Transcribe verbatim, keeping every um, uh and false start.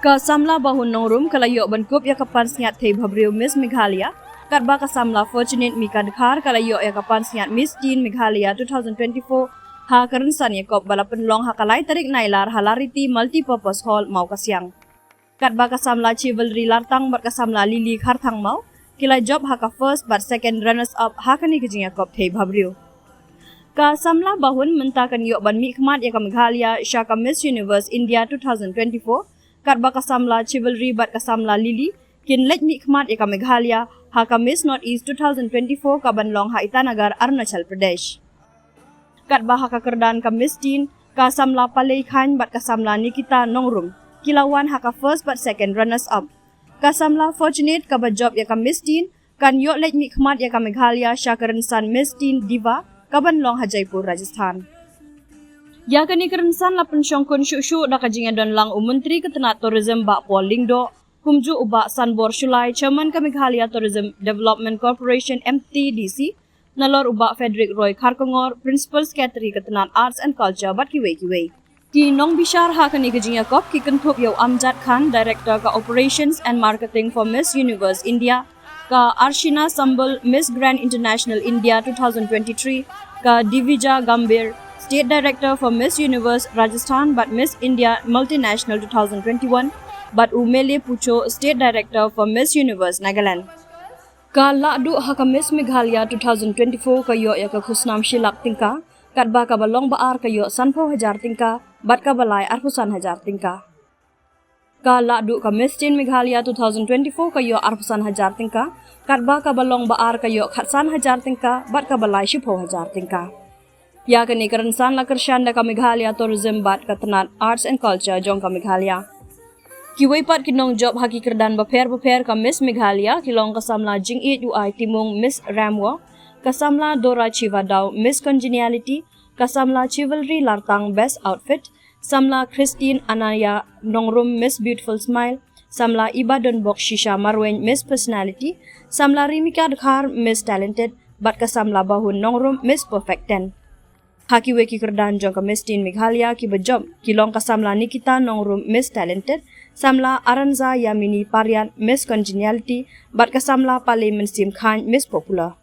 Ka samla Bahun Nongrum ka la ïoh ban kup ïa ka pansngiat thei bhabriew Miss Meghalaya, katba ka samla Fortunate Mika Dkhar ka la ïoh ïa ka pansngiat Miss Teen Meghalaya two thousand twenty-four ha ka rynsan ïakop ba la pynlong ha ka lai tarik Nailar ha Lariti Multipurpose Hall, Mawkasiang. Katba ka samla Chivalry Lartang bad ka samla Lily Kharthangmaw ki la jop ha ka first bad second runners up ha kane ka jingïakop thei bhabriew. Ka samla Bahun mynta kan ïoh ban mihkhmat ïa ka Meghalaya sha ka Miss Universe India two thousand twenty-four, katba ka samla Chivalry bad ka samla Lily kin leit mihkhmat ïa ka Meghalaya ha ka Miss North East two thousand twenty-four ka ban long ha Itanagar, Arunachal Pradesh. Katba ha ka kyrdan ka Miss Teen, ka samla Palei Khan bad ka samla Nikita Nongrum ki la wan ha ka first bad second runners up. Ka samla Fortunate kaba jop ïa ka Miss Teen kan ïoh leit mihkhmat ïa ka Meghalaya sha ka rynsan Miss Teen Diva ka ban long ha Jaipur, Rajasthan. Ïa kane ka rynsan la pynshongkun shuh shuh da ka jingïadon lang u Myntri ka tnat Tourism Bah Paul Lyngdoh, kumjuh u Bah Sanbor Shullai, Chairman ka Meghalaya Tourism Development Corporation, M T D C, nalor u Bah Frederick Roy Kharkongor, Principal Secretary ka tnat Arts and Culture bad kiwei kiwei. Ki nongbishar ha kane ka jingïakop ki kynthup ïa u Amjad Khan, Director ka Operations and Marketing for Miss Universe India, ka Arshina Sambal, Miss Grand International India two thousand twenty-three, ka Divija Gambhir, State Director for Miss Universe Rajasthan bad Miss India Multinational two thousand twenty-one, bad u Mele Pucho, State Director for Miss Universe Nagaland. Ka lahduh ha ka Miss Meghalaya two thousand twenty-four ka ïoh ïa ka khusnam shi lak tyngka, katba kaba long ba ar ka ïoh sanphew hajar tyngka, bad kaba lai arphew san hajar tyngka. Ka lahduh ka Miss Teen Meghalaya two thousand twenty-four ka ïoh arphew san hajar tyngka, katba kaba long ba ar ka ïoh khatsan hajar tyngka, bad kaba lai shiphew hajar tyngka. Ïa kane ka rynsan la kyrshan da ka Meghalaya Tourism bad ka tnat Arts and Culture jong ka Meghalaya. Kiwei pat ki nongjop ha ki kyrdan bapher bapher ka Miss Meghalaya ki long ka samla Jingïeit U Ai Timung, Miss Ramwa, ka samla Dora Chiva Daw, Miss Congeniality, ka samla Chivalry Lartang, Best Outfit, samla Christine Anaya Nongrum, Miss Beautiful Smile, samla Iba Donbok Shisha Marwein, Miss Personality, samla Rimika Dkhar, Miss Talented, bad ka samla Bahun Nongrum, Miss Perfect Ten. Ha kiwei ki kyrdan jong ka Miss Teen Meghalaya kiba jop ki long ka samla Nikita Nongrum, Miss Talented, samla Aranza Yamini Pariat, Miss Congeniality, bad ka samla Palei Mynsiem Khan, Miss Popular.